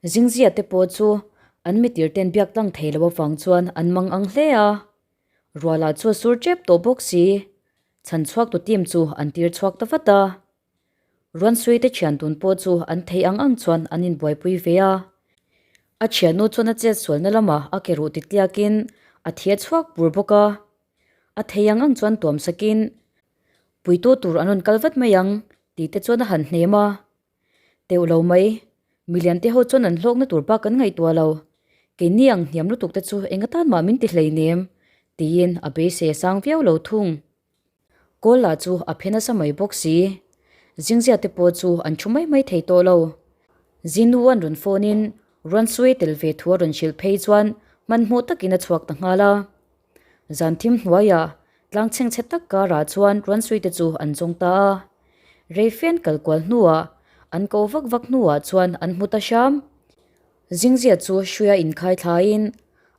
Zingzia te pawh chu an mitir ten biak tlang thei lo avang chuan an mang ang hle a. Ruala chu a sur tep tawh bawk si. Chhan chhuak tu team chu an tir chhuak ta vat a. Ruansui te thian tun pawh chu an thei ang ang chuan an inbuaipui ve a. A thiannu chuan a chet sualna lamah a ke ruh ti tliakin a thi a chhuak bur bawk a. A thei ang ang chuan tuam sakin, Puitu tur an rawn kal vat mai ang tih te chuan a han hnem a. Teuh lo mai, milian te ho chuan an hlawkna tur bak an ngaihtuah lo. Keini ang hniam lutuk te chu eng atan mah min ti hleinem tiin a beisei a sang viau lo thung. Kawl lah chu a phe nasa mai bawk si. Zingzia te pawh chu an thu mai mai thei tawh lo. Zinu an rawn phone in Ruansui tel ve thu a rawn hrilh phei chuan hmanhmawh takin a chhuak ta nghal a. Zan thim hnuaiah tlang chhengchhe tak karah chuan Ruansui te chu an zawng ta a. Rei fian kal kual hnuah an ko vak vak hnuah chuan an hmu ta hram. Zingzia chu hruia inkhai thlaiin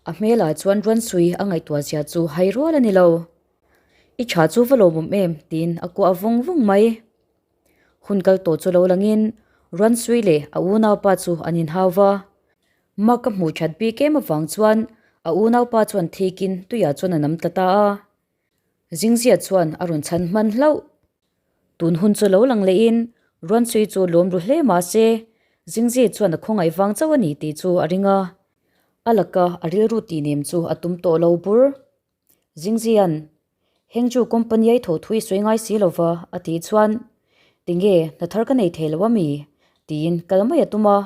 a hmelah chuan Ruansui a ngaihtuah zia chu hai rual a ni lo. I tha chu va lawmawm em? tiin a kuah vawng vawng mai. Hun kal tawh chu lo langin Ruansui leh a unaupa chu an inhau va. Mak ka hmuh that bik em avang chuan a unaupa chuan thikin tuiah chuan a nam tla ta a. Zingzia chuan a rawn chhan hman hlauh. Tun hun chu lo lang lehin Ruansui chu lawm ru hle mah se Zingzia chuan a khawngaih vang chauh a ni tih chu a ring a. A laka a rilru tihnem chu a tum tawh lo bur. Zingzian, Heng chu company ai tho thui sawi ngai si lova a tih chuan, Tinge hna thar ka nei thei lo a mi? tiin kal mai a tum a.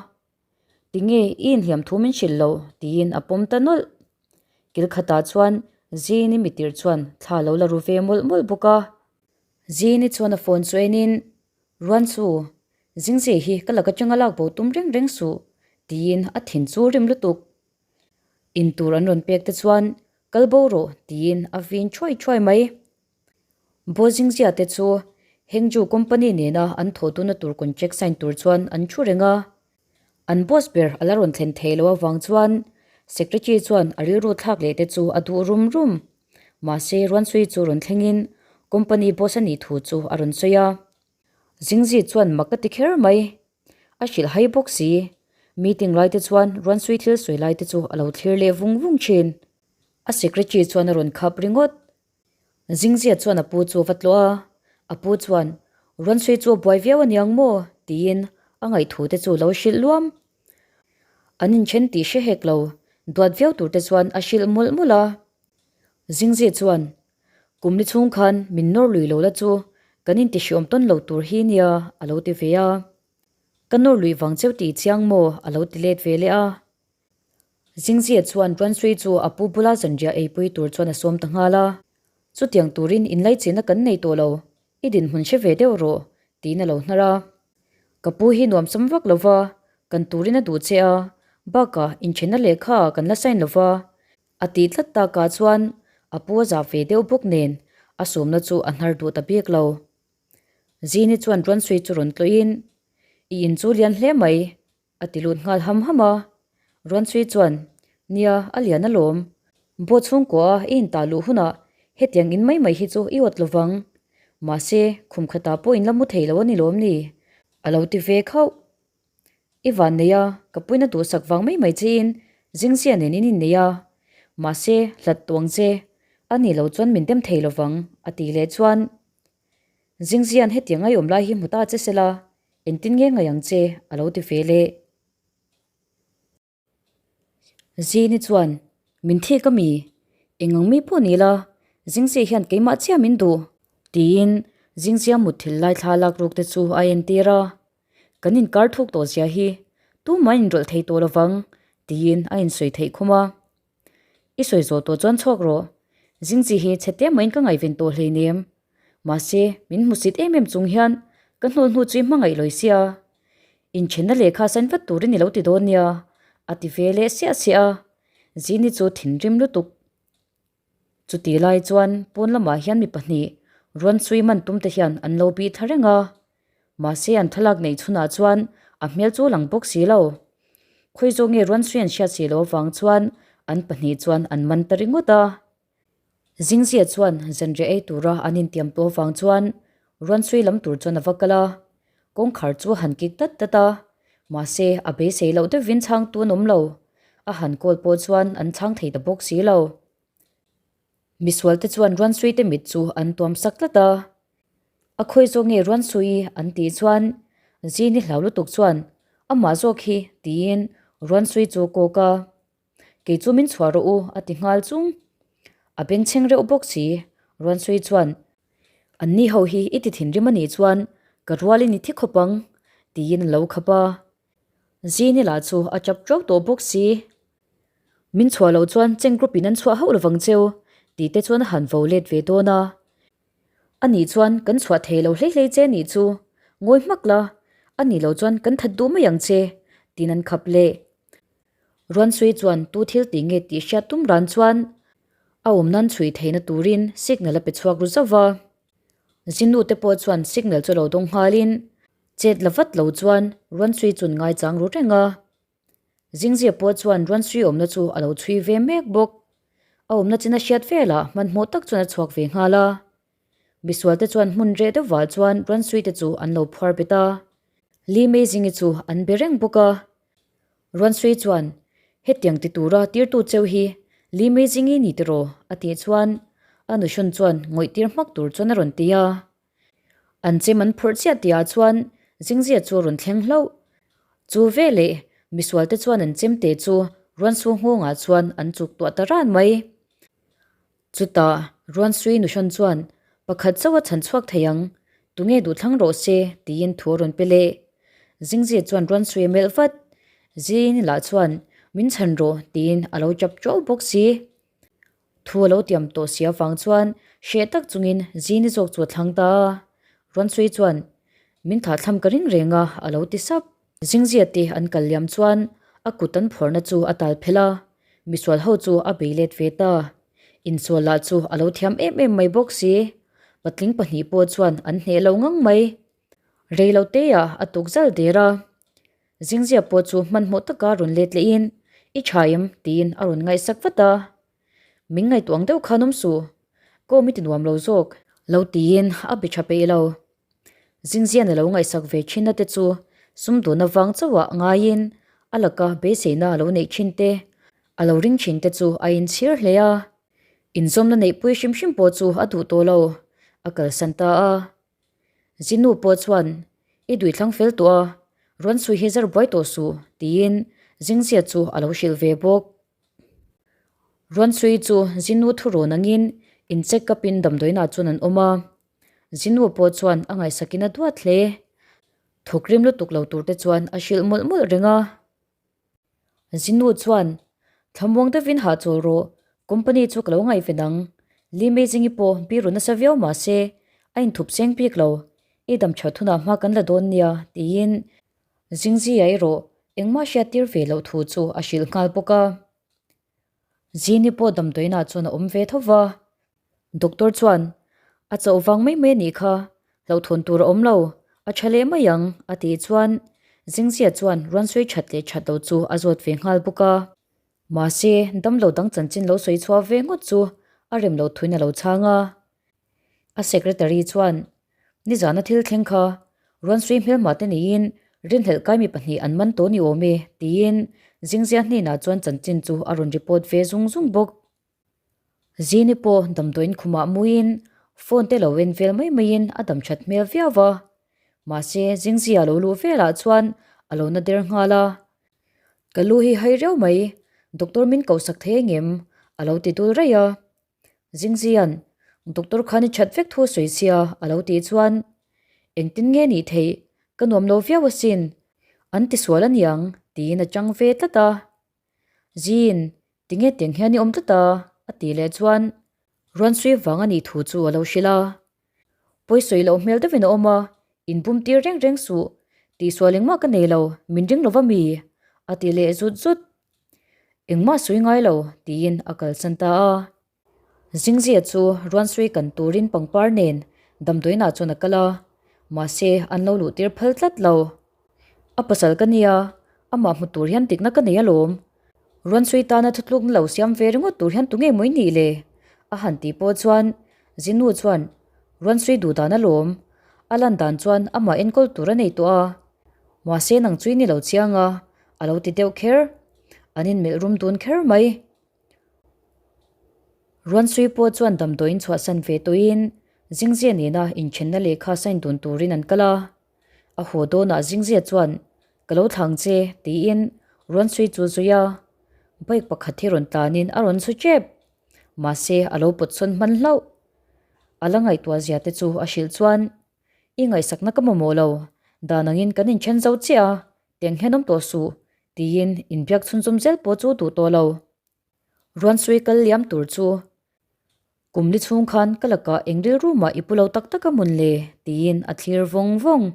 Tinge i inhliam thu min hrilh loh? tiin a pawm ta nawlh. Kil khatah chuan Zini mitir chuan thla lo la ru ve mawlh mawlh bawk a. Zini chuan a phone chu enin, Ruan chu, Zingzi hi ka lak atanga lak bo tum reng reng suh, tiin a thin chu rim lutuk. In tur an rawn pek te chuan kal bo rawh tiin a vin thuai thuai mai. Bozingzia te chu Hengju company nena an thawh tuna tur contract sign tur chuan an thu reng a. An boss ber a la rawn thlen thei lo avang chuan secretary chuan a rilru thlak leh te chu a duh rum rum. Mahse Ruansui chu rawn thlengin company boss a nih thu chu a rawn sawi a. Zingzi chuan mak a ti kher mai. A hrilh hai bawk si. Meeting lai te chuan Ruansui thil sawi lai te chu a lo thlir leh vung vung thin. A secretary chuan a rawn khap ringawt. Zingzia chuan a pu chu a va tlawh a, a pu chuan, Ruansui chu a buai viau aniang maw? tiin a ngaihthu te chu lo hrilh luam. An inthen tih hre hek lo, duat viau tur te chuan a hrilh mawlh mawlh a. Zingzia chuan, Kum ni chhung khan min nawr lui lo la chu kan intihriawm tawn lo tur hi nia a lo ti ve a. Ka nawr lui vang cheu tih chiang maw a lo ti let ve leh a. Zingzia chuan Ruansui chu a pu bula zanriah eipui tur chuan a sawm ta nghal a. Chutiang turin inlaichinna kan nei tawh lo, i dinhmun hre ve deuh rawh tiin a lo hnar a. Ka pu hi nuamsam vak lo va, kan turin a duh che a, bakah inthenna lehkha kan la sign lo va, A tih tlat takah chuan a pu a zah ve deuh bawk nen a sawmna chu a hnar duh ta bik lo. Zini chuan Ruansui chu rawn tlawhin, I in chu lian hle mai, a ti lut nghal ham ham a. Ruansui chuan, Nia, a lian alawm. Baw chhungkua a i intah luh hunah hetiang in mai mai hi chu i awt lovang. Mahse, khum khatah pawh in la mu thei lo a ni lawm ni? A lo ti ve khauh. I van nei a, ka puina duhsak vang mai mai chein Zingzia nen in innei a, mahse hlat tuang che a nih loh chuan min dem thei lovang a tih leh chuan Zingzia'n hetiang a i awm lai hi hmu ta che sela engtin nge ngaih ang che a lo ti ve leh. Zini chuan, Min thik a mi? Eng ang mi pawh ni la, Zingzia hian keimah chiah min duh, tiin Zingzia mutthilh lai thla lak ruk te chu a entir a. Kan inkar thuk tawh zia hi tumah inrawlh thei tawh lovang, tiin a insawi theih khum a. I sawi zawh tawh chuan chhuak rawh. Zingzi hi chhe te mahin ka ngaihven tawh hleinem. Mahse, min hmusit em em chung hian ka hnawl hnu chu i hmangaih lawi sia. Inthenna lehkha sain vat turin i lo ti dawn nia, a ti ve leh siah siah a. Zini chu thinrim lutuk. Chuti lai chuan pawn lamah hian mi pahnih Ruansui man tum te hian an lo bih tha reng a. Mahse an thlalak neih chhunah chuan a hmel chu a lang bawk si lo. Khawi zawk nge Ruansui an hriat si loh avang chuan an pahnih chuan an man ta ringawt a. Zingzia chuan zanriah ei tura an intiam tawh avang chuan Ruansui lam tur chuan a va kal a, kawngkhar chu a han kik dat dat a. Mahse, a beisei loh deuhvin chhangtu an awm lo. A han call pawh chuan an chhang thei ta bawk si lo. Misualte chuan Ruansuite mit chu an tuam sak tlat a. A khawi zawk nge Ruansui an tih chuan Zini hlau lutuk chuan amah zawk hi tiin Ruansui chu a kawk a. Kei chu min chhuah rawh u a ti nghal chung. A bengchheng reuh bawk si. Ruansui chuan Anni ho hi i ti thinrim a nih chuan ka rualin i thi khawp ang tiin a lo khap a. Zini lah chu a chap ṭo tawh bawk si. Min chhuah loh chuan cheng group in an chhuah hauh lovang cheu tih te chuan a han vo let ve dawn a. A nih chuan kan chhuah thei lo hlei hlei che nih chu ngawi hmak la, a nih loh chuan kan that duh mai ang che tiin an khap leh. Ruansui chuan tu thil tih nge tih hriat tum ran chuan a awm nan chhui theihna turin signal a pe chhuak ru zauh va. Zinu te pawh chuan signal chu lo dawng nghalin chet la vat lo chuan Ruansui chun ngaichang ru reng a. Zingzia pawh chuan Ruansui awmna chu a lo chhui ve mek bawk. A awmna chin a hriat velah hmanhmawh tak chuan a chhuak ve nghal a. Misualte chuan hmun reh deuhvah chuan Ruansuite chu an lo phuar bet a. Li Meizingi chu an be reng bawk a. Ruansui chuan, Hetiang ti tura tirtu cheu hi Li Meizingi ni tiraw? a tih chuan a nuhrawn chuan ngawih tir hmak tur chuan a rawn ti a. An chem an phurh chiah tihah chuan Zingzia chu a rawn thleng hlauh. Chu veleh misualte chuan an chemte chu Ruansu nghawngah chuan an chuk tuah ta ran mai. Chutah Ruansui nuhrawn chuan pakhat chauh a chhan chhuak thei ang, tunge duhthlang rawh se tiin thu a rawn pe leh. Zingzia chuan Ruansui a melh vat. Zini lah chuan min chhan rawh tiin a lo chap ṭuau bawk si. Thu a lo tiam tawh si avang chuan hreh tak chungin Zini zawk chu a thlang ta a. Ruansui chuan, Min thahthlam ka ring reng a, a lo ti sap. Zingzia te an kal liam chuan a kut an phawrhna chu a tal phelh a, misual ho chu a bei let ve ta. Insual lah chu a lo thiam em em mai bawk si. Patling pahnih pawh chuan an hneh lo ngang mai. Rei lo teah a tuk zal der a. Zingzia pawh chu hmanhmawh taka rawn let lehin, I tha em? tiin a rawn ngaihsak vat a. Min ngaihtuah ang deuh khan awm suh. Kawm i ti nuam lo zawk. Lo tiin a be tha peih lo. Zingzian a lo ngaihsak ve thinna te chu sumdawn avang chauhah ngaiin a laka beiseina a lo neih thin te, a lo ring thin te chu a inchhir hle a. Inzawmna neihpui hrim hrim pawh chu a duh tawh lo, a kalsan ta a. Zinu pawh chuan, I duithlang fel tawh a, rawn sawi hi zar buai tawh suh, tiin Zingzia chu a lo hrilh ve bawk. Ruansui chu Zinu thurawn angin in check up in damdawiinah chuan an awm a. Zinu pawh chuan a ngaihsakin a duat hle. Thawkrim lutuk lo tur te chuan a hrilh mawlh mawlh reng a. Zinu chuan, Thlamuang deuhin hahchawl rawh, company chu ka lo ngaihven ang. Li Meizingi pawh biru nasa viau mah se a inthup cheng bik lo. I damthat hunah hma kan la dawn nia, tiin Zingzia erawh engmah hriattir ve loh thu chu a hrilh nghal bawk a. Zini pawh damdawiinah chuan a awm ve tho va. Doctor chuan, A chauh vang mai mai a nih kha, hlauhthawn tur a awm lo, a tha leh mai ang, a tih chuan Zingzia chuan Ruansui that leh that lo chu a zawt ve nghal bawk a. Mahse, damlo dang chanchin lo sawi chhuah ve ngawt chu a rem lo thuin a lo chhang a. A secretary chuan, Nizana thil thleng kha Ruansui hmelhma te niin rinhlelh kai mi pahnih an man tawh ni awm e, tiin Zingzia hnenah chuan chanchin chu a rawn report ve zung zung bawk. Zini pawh damdawiin khumah muiin phone te lo en vel mai maiin a dam that hmel viau va. Mahse, Zingzia lo luh velah chuan a lo na der nghal a. Ka lu hi hai riau mai, doctor min kohsak thei engem? a lo ti dul raih a. Zingzian, Doctor khan i that vek thu a sawi sia a lo tih chuan, Engtin nge nih theih, ka nuam lo viau asin, an ti sual aniang tiin a chang ve tlat a. Zin, tinge tiang hian i awm tlat a? a tih leh chuan Ruansui vang a nih thu chu a lo hrilh a. Pawi sawi loh hmel deuhin a awm a, inbum tir reng reng suh, tihsual engmah ka nei lo, min ring lova mi? a ti leh zut zut. Engmah sawi ngai lo, tiin a kalsan ta a. Zingzia chu Ruansui kan turin pangpar nen damdawiinah chuan a kal a, mahse an lo luh tir phal tlat lo. A pasal ka nia, amah hmu tur hian dikna ka nei alawm. Ruansui tana thutlukna lo siam ve ringawt tur hian tunge mawi nih le? A han tih pawh chuan Zinu chuan Ruansui duh dan alawm. A lan dan chuan amah enkawl tur a nei tawh a. Mahse nang chu i ni lo chiang a, a lo ti deuh kher. An inmelh rum dun kher mai. Ruansui pawh chuan damdawiin chhuahsan ve tawhin Zingzia nena inthenna lehkha sign dun turin an kal a. A haw dawnah Zingzia chuan, Ka lo thlang che, tiin Ruansui chu zui a. Bike pakhat hi rawn tlanin a rawn chhu tep. Mahse a lo pawt sawn hman hlauh. A la ngaihtuah zia te chu a hrilh chuan, I ngaihsakna ka mamawh lo, dan angin kan inthen zo chiah a, teng hian awm tawh suh, tiin inbiak chhunzawm zel pawh chu duh tawh lo. Ruansui kal liam tur chu kum li chhung khan ka lakah eng rilru mah i pu lo tak tak a mun le tiin a thlir vawng vawng.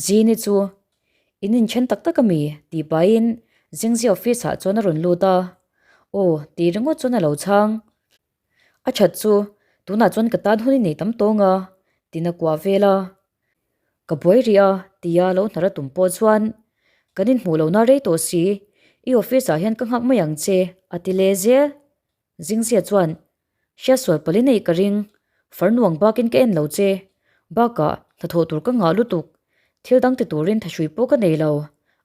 Zini chu in inthen tak tak a mi tih pahin Zingzi office ah chuan a rawn lut a, aw tih ringawt chuan a lo chhang. A that chu tunah chuan ka tan hun i nei tam tawng a tiin a kuah vel a. Ka buai rih a tia lo hnar a tum pawh chuan kan inhmuh lohna rei tawh si, i office ah hian ka nghak mai ang che a ti leh zel. Zingzia chuan hriatsual pali neih ka ring, farnuang bakin ka en lo che, bakah hnathawh tur ka ngah lutuk, thil dang ti turin thahrui pawh ka nei lo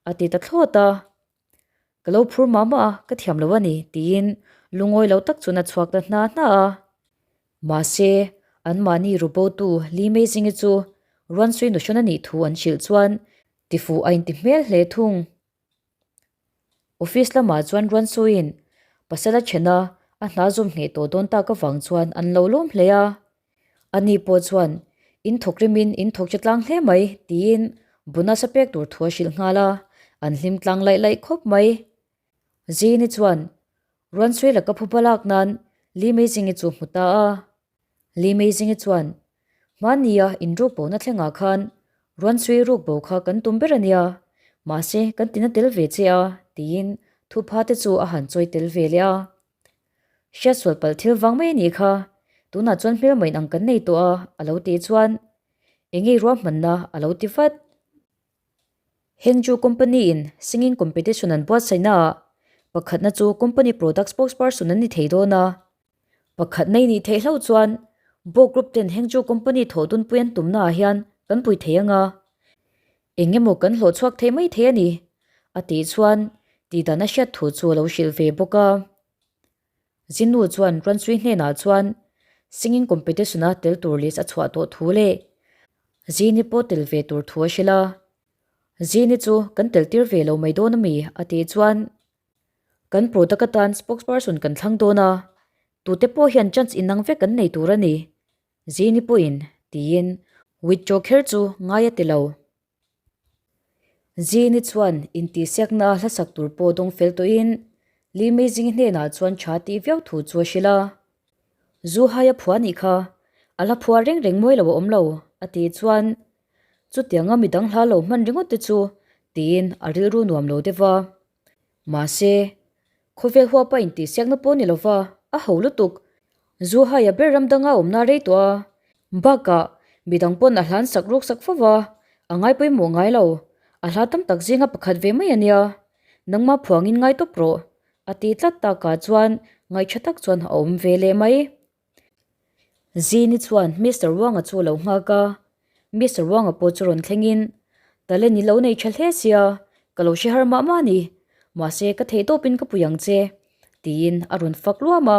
a ti ta thlawt a. Ka lo phur mah mah a, ka thiam lo a ni tiin lungawi lo tak chuan a chhuak ta hna hna a. Mahse, anmahni rubotu Li Meizingi chu Ruansui nuhrawn a nih thu an hrilh chuan tifuh a inti hmel hle thung. Office lamah chuan Ruansuiin pasal a then a, a hna zawm ngheh tawh dawn tak avang chuan an lo lawm hle a. Ani pawh chuan, In thawk rimin in thawk che tlang hle mai, tiin bonus a pek tur thu a hrilh nghal a, an hlim tlang laih laih khawp mai. Zini chuan, Ruansui laka phuba lak nan Li Meizingi chu hmu ta a. Li Meizingi chuan, Hmania in ruk bona thlengah khan Ruansui ruk bo kha kan tum ber a nia, mahse kan tina tel ve che a, tiin thupha te chu a han chawi tel ve leh a. Hriatsual palh thil vang mai a nih kha, tunah chuan hmelma in ang kan nei tawh a, a lo tih chuan eng nge ruahmanna a lo ti vat. Hengju company in singing competition an buatsaihna ah pakhatna chu company product spokesperson an ni thei dawn a, pakhatna i nih theih hlauh chuan Bo group ten Hengju company thawh dunpui an tumna ah hian kan pui thei ang a, Eng emaw kan hlawh chhuak thei mai thei a ni, a tih chuan tihdan a hriat thu chu a lo hrilh ve bawk a. Zinu chuan Ransui hnenah chuan singing competition-a tel tur list a chhuah tawh thu leh Zini pawh tel ve tur thu a hrilh a. Zini chu kan tel tir ve lo mai dawn a mi? a tih chuan kan product atan spokesperson kan thlang dawn a, tute pawh hian chance inang vek kan nei tur a ni. Zini pawhin tiin withdraw kher chu ngai a ti lo. Zini chuan intihsiakna a hlasak tur pawh dawng fel tawhin Li Meizingi hnenah chuan tha tih viau thu chu a hrilh a. Zu hai a phua nih kha, a la phua reng reng mawi lo a awm lo, a tih chuan chutianga midang hla lo hman ringawt te chu tiin a rilru nuam lo deuh va. Mahse, khawvel huapa intihsiakna pawh ni lova, a ho lutuk. Zu haia ber ram danga awmna rei tawh a, bakah midang pawn a hlan sak ruk sak fo va, a ngai pawimawh ngai lo. A hla tam tak zinga pakhat ve mai a nia. Nangmah phuangin ngai tawp rawh, a ti tlat takah chuan ngaihṭha tak chuan a awm ve leh mai. Zini chuan Mister Wang-a chu a lo nghak a, Mister Wang-a pawh chu rawn thlengin, Talent i lo nei tha hle sia, ka lo hre har mah mah a ni, mahse ka theih tawpin ka pui ang che, tiin a rawn fak luam a.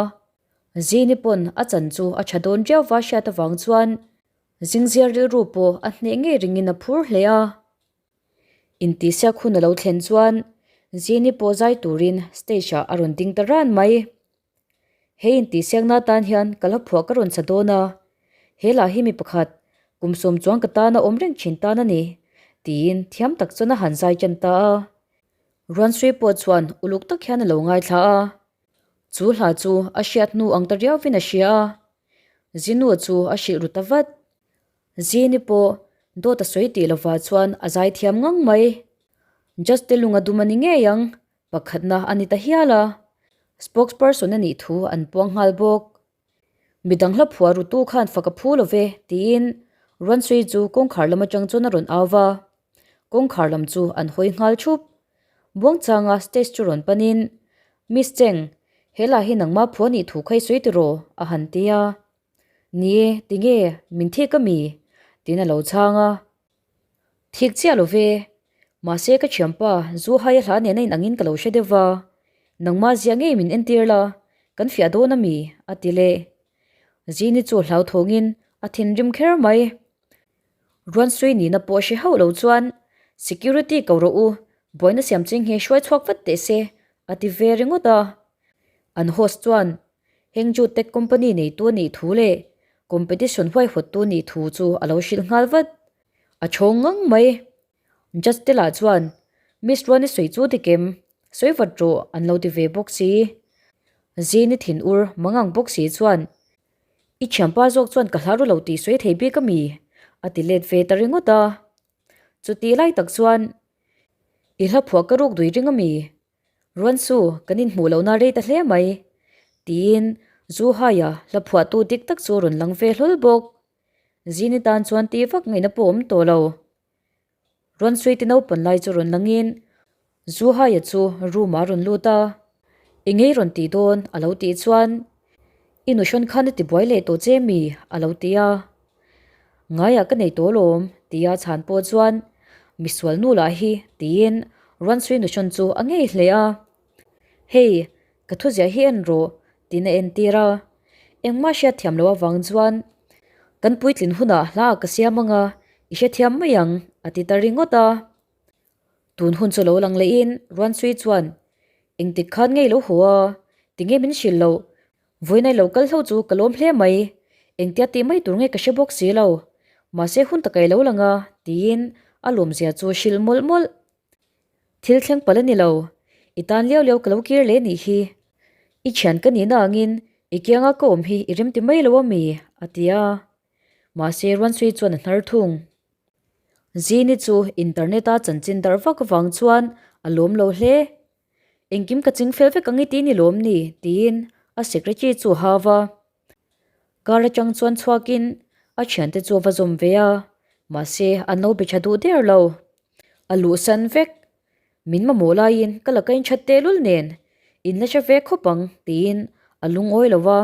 Zini pawn a chan chu a tha dawn riau va hriat avang chuan Zingzia rilru pawh a hneh ngei ringin a phur hle a. Intihsiak hun a lo thlen chuan Zini pawh zai turin stage ah a rawn ding ta ran mai. He intihsiakna atan hian ka la phuah ka rawn sa dawn a, he lah hi mi pakhat kum sawm chuang ka tana awm reng thin tan a ni, tiin thiam tak chuan a han zai tan ta a. Ruansui pawh chuan uluk tak hian a lo ngaithla a, chu hla chu a hriat hnu ang ta riauvin a hria a, Zinua chu a hrilh ru ta vat. Zini pawh dawt a sawi tih lovah chuan a zai thiam ngang mai. Just te lung a dum a ni ngei ang, Pakhatna a ni ta hial a, spokesperson a nih thu an puang nghal bawk. Midang hla phuah rutu khan fak a phu lo ve, tiin Ruansui chu kawngkhar lam atang chuan a rawn au va. Kawngkhar lam chu an hawi nghal thup. Buangchanga stage chu rawn panin, Miss Cheng, he lah hi nangmah phuah nih thu kha i sawi tiraw? a han ti a. Ni e, tinge, min thik a mi? tiin a lo chhang a. Thik chiah lo ve. Mahse ka thianpa zu hai a hla nena in angin ka lo hre deuh va. Nangmah ziah ngei min entir la, kan fiah dawn a mi? a ti leh. Zini chu hlauthawngin a thinrim kher mai. Ruansui nihna pawh hre hauh lo chuan Security ko rawh u, buaina siam ching hi hruai chhuak vat teh se, a ti ve ringawt a. An host chuan Hengju Tech Company neitu a nih thu leh competition huaihawttu a nih thu chu a lo hrilh nghal vat. A chhawng ngang mai. Judge te lah chuan Miss Ruani sawi chu dik em? Sawi vat rawh an lo ti ve bawk si. Zini thinur mangang bawk si chuan I thianpa zawk chuan ka hla ru lo tih sawi thei bik a mi? a ti let ve ta ringawt a. Chutih lai tak chuan I hla phuah ka ruk dui ring a mi? Ruansu, kan inhmuh lohna rei ta hle mai, tiin Zu Haia hla phuahtu dik tak chu a rawn lang ve hlawl bawk. Zini tan chuan tih vak ngaihna pawh a awm tawh lo. Ruansui ti naupan lai chu rawn langin Zuhaia chu room ah a rawn lut a, Engei rawn tih dawn? a lo tih chuan I nu hrawn khan a ti buai leh tawh che mi? a lo ti a. Ngaiah ka nei tawh alawm tia chhan pawh chuan Misual nu lah hi tiin Ruansui nu hrawn chu a ngei hle a. Hei, ka thuziah hi en rawh tiin a entir a. Engmah hriat thiam loh avang chuan kan puitlin hunah hla ka siam ang a, i hrethiam mai ang a ti ta ringawt a. Tun hun chu lo lang lehin Ruansui chuan engtik khan ngei lo haw a, tinge min hrilh loh, vawiinai lo kal hlo chu ka lawm hle mai, engtia tih mai tur nge ka hre bawk si lo, mahse hun taka i lo lang a tiin a lawmzia chu hrilh mawlh mawlh. Thil thleng palh a ni lo. I tan liau liau ka lo kir leh nih hi. I thian ka nihna angin i kianga ka awm hi i remti mai lo a mi? a ti a. Mahse Ruansui chuan a hnar thung. Zini chu internet a chanchin darh vak avang chuan a lawm lo hle. Engkim ka ching fel vek ang i ti ni lawm ni? tiin a secretary chu a hau va. Car atang chuan chhuakin a thiante chu a va zawm ve a, mahse an lo be tha duh der lo. A luhsan vek. Min mamawh laiin ka la ka inthat tehlul nen in la hre ve khawp ang tiin a lungawi lo va.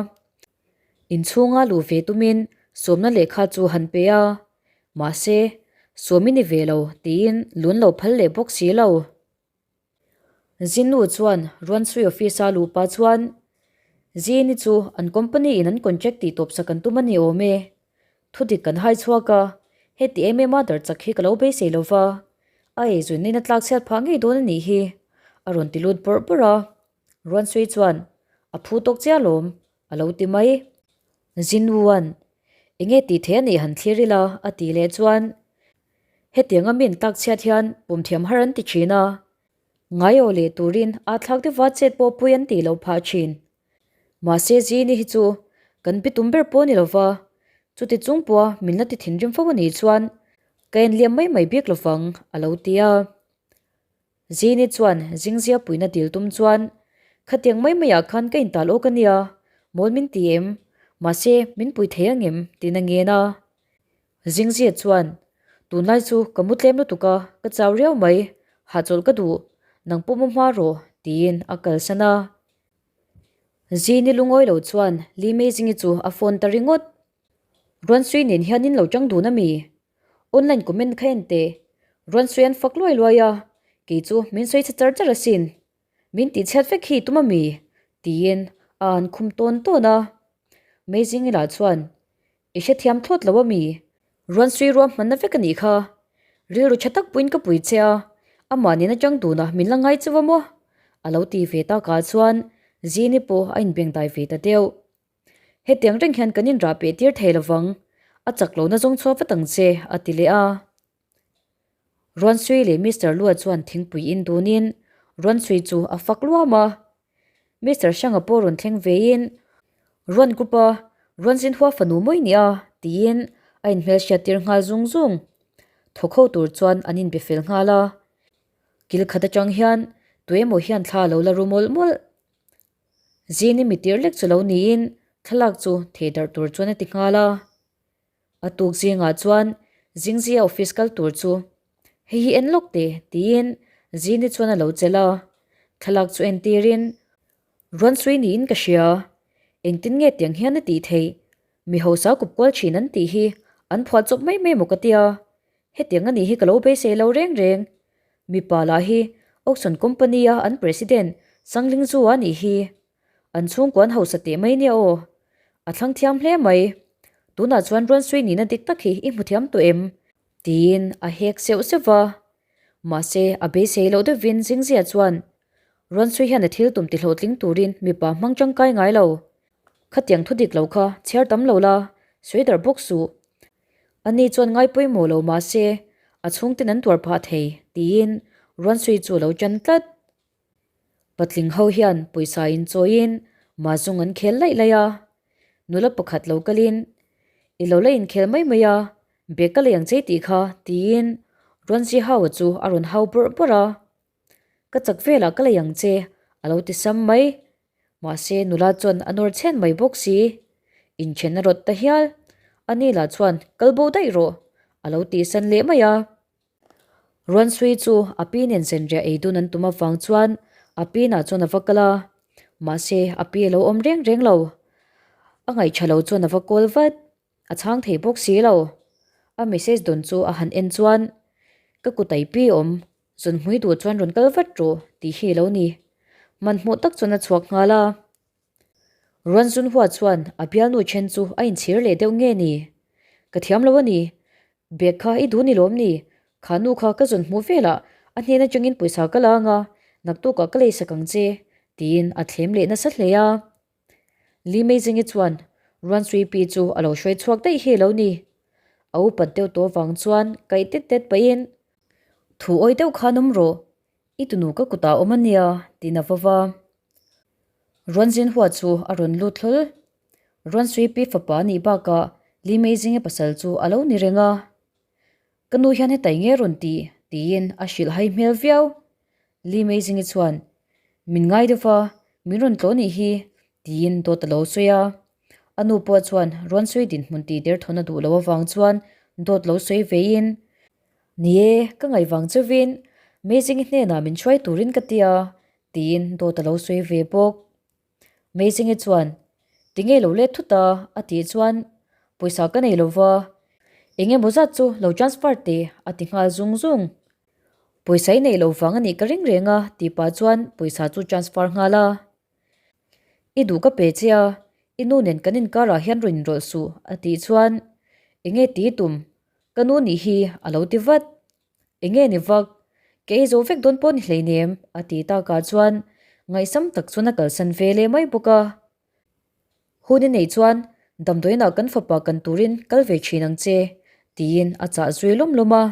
Inchhunga luh ve tumin sawmna lehkha chu han pe a, mahse sawm i ni ve lo tiin lun lo phal leh bawk si lo. Zinu chuan Ruansui office a luh pah chuan Zini chu an company in an contract tih tawp sak an tum a ni awm e. Thudik kan hai chhuak a, heti em em a dar chak hi ka lo beisei lo va, a eizawn in a tlak chhiat phah ngei dawn a nih hi, a rawn ti lut bawrh bawrh a. Ruansui chuan a phu tawk chiah alawm, a lo ti mai. Zinuan, enge tih theih a nih han thlir ila a tih leh chuan Hetianga min tak chhiat hian pum thiam har an ti thin a, ngai aw leh turin aa thlak deuhva chet pawh pui an tih loh phah thin. Mahse Zini hi chu kan bi tum ber pawh a ni lova, chuti chung pawha min la ti thinrim fo a nih chuan ka en liam mai mai bik lovang a lo ti a. Zini chuan zingzia puina dil tum chuan khatiang mai maiah khan ka intal awk a nia, mawl min ti em? Mahse min pui thei angem? tiin a ngen a. Zingzia chuan, Tunlai chu ka mu tlem lutuk a, ka chau riau mai, hahchawlh ka duh, nang pawh mu hma rawh, tiin a kalsan a. Zini lungawi lo chuan Li Meizingi chu a phone ta ringawt. Ruansui nen hian in lo chang dun a mi? Online comment kha en teh. Ruansui an fak luai luai a, kei chu min sawi chhe char char asin. Min tihchhiat vek hi tum a mi? tiin a an khum tawn tawn a. Meizingi lah chuan, I hrethiam thlawt lo a mi? Ruansui ruam hmanna vek a nih kha. Rilru tha tak puiin ka pui che a, amah nen atang duna min la ngai chauh a maw? A lo ti ve takah chuan Zini pawh a inbengdai ve ta deuh. Hetiang reng hian kan inrah peh tir thei lovang, a chak lohna zawng chhuak vat ang che, a ti leh a. Ruansui leh Mister Lua chuan thingpui in dunin Ruansui chu a fak luam a. Mister Hranga pawh rawn thleng vein, Ruan Group a Ruanzin hua fanu mawi nia, tiin a inhmelhriat tir nghal zung zung. Thawk ho tur chuan an inbe fel nghal a. Kil khat atang hian tuemaw hian thla a lo la ru mawlh mawlh. Zini mitir lek chu lo niin thlalak chu thei darh tur chuan a ti nghal a. A tuk zingah chuan Zingzia office kal tur chu hei hi en lawk teh tiin Zini chuan a lo chelh a, thlalak chu entirin Ruansui niin ka hria, engtin nge tiang hian a tih theih, mi hausa kup kual thin an tih hi an phuah chawp mai mai maw ka tia. Hetiang a nih hi ka lo beisei lo reng reng. Mipa lah hi Auction Company a an President Sangling Zhu a nih hi. An chhungkua an hausa teh mai nia aw. A thlang thiam hle mai. Tunah chuan Ruansui nihna dik tak hi i hmu thiam tawh em? Tiin a hek seuh seuh va. Mahse, a beisei loh deuhvin Zingzia chuan Ruansui hian a thil tum ti hlawhtling turin mipa hmang tangkai ngai lo. Khatiang thu dik lo kha chhiar tam lo la, sawi darh bawk suh. Ani chuan ngai pawimawh lo mahse, a chhungten an tuar phah thei, tiin Ruansui chu a lo tan tlat. Patling ho hian pawisa inchawiin mahzawng an khel laih laih a, nula pakhat lo kalin, I lo la inkhel mai mai a, bag ka lei ang che tih kha, tiin Ruanzi Haua chu a rawn hau bawrh bawrh a. Ka chak velah ka lei ang che, a lo ti sam mai. Mahse nula chuan a nawr chhen mai bawk si. Inthen a rawt ta hial. Ani lah chuan kal bo daih rawh, a lo tihsan leh mai a. Ruansui chu a pi nen zenriah ei dun an tum avang chuan a pinah chuan a va kal a, mahse a pi a lo awm reng reng lo. A ngaihṭha lo chuan a va kawl vat, a chhang thei bawk si lo. A message dawn chu a han en chuan, Ka kut ai pi awm, zawn hmui duh chuan rawn kal vat rawh tih hi a lo ni. Hmanhmawh tak chuan a chhuak nghal a. Ruanzunhua chuan a bialnu then chu a inchhir leh deuh nge ni? Ka thiam lo a ni. Bag kha i duh ni lawm ni? Kha nu kha ka zawn hmuh velah a hnen atangin pawisa ka la anga, naktukah ka leisak ang che, tiin a thlem leh nasa hle a. Li Meizingi chuan Ruansui pi chu a lo hruai chhuak daih hi lo ni. A upat deuh tawh vang chuan kaih tet tet pahin, Thu awi deuh khan awm rawh, i tunu ka kutah awm a nia, tiin a va va. Ruanzinhua chu a rawn lut hlawl. Ruansui pi fapa a nih bakah Li Meizingi pasal chu a lo ni reng a. Ka nu hian hetai nge rawn ti? tiin a hrilh hai hmel viau. Li Meizingi chuan, Min ngai deuh va, min rawn tlawh nih hi, tiin dawt a lo sawi a. A nu pawh chuan Ruansui dinhmun tih derthawn a duh loh avang chuan dawt lo sawi vein, Ni e, ka ngaih vang chauhin Meizingi hnenah min hruai turin ka ti a, tiin dawt a lo sawi ve bawk. Meizingi chuan, Tinge lo let thut a? a tih chuan, Pawisa ka nei lo va, eng emaw zat chu lo transfer teh, a ti nghal zung zung. Pawisa i neih lo vang a nih ka ring reng a, tih pah chuan pawisa chu transfer nghal a. I duh ka pe che a, i nu nen kan inkarah hian rawn inrawlh suh, a tih chuan, Enge ti tum? Ka nu nih hi, a lo ti vat. Enge ni vak? Ka ei zo vek dawn pawh ni hleinem, a ti takah chuan ngaihsam tak chuan a kalsan ve leh mai bawk a. Hun i neih chuan damdawiinah kan fapa kan turin kal ve thin ang che, tiin a chah zui lawm lawm a.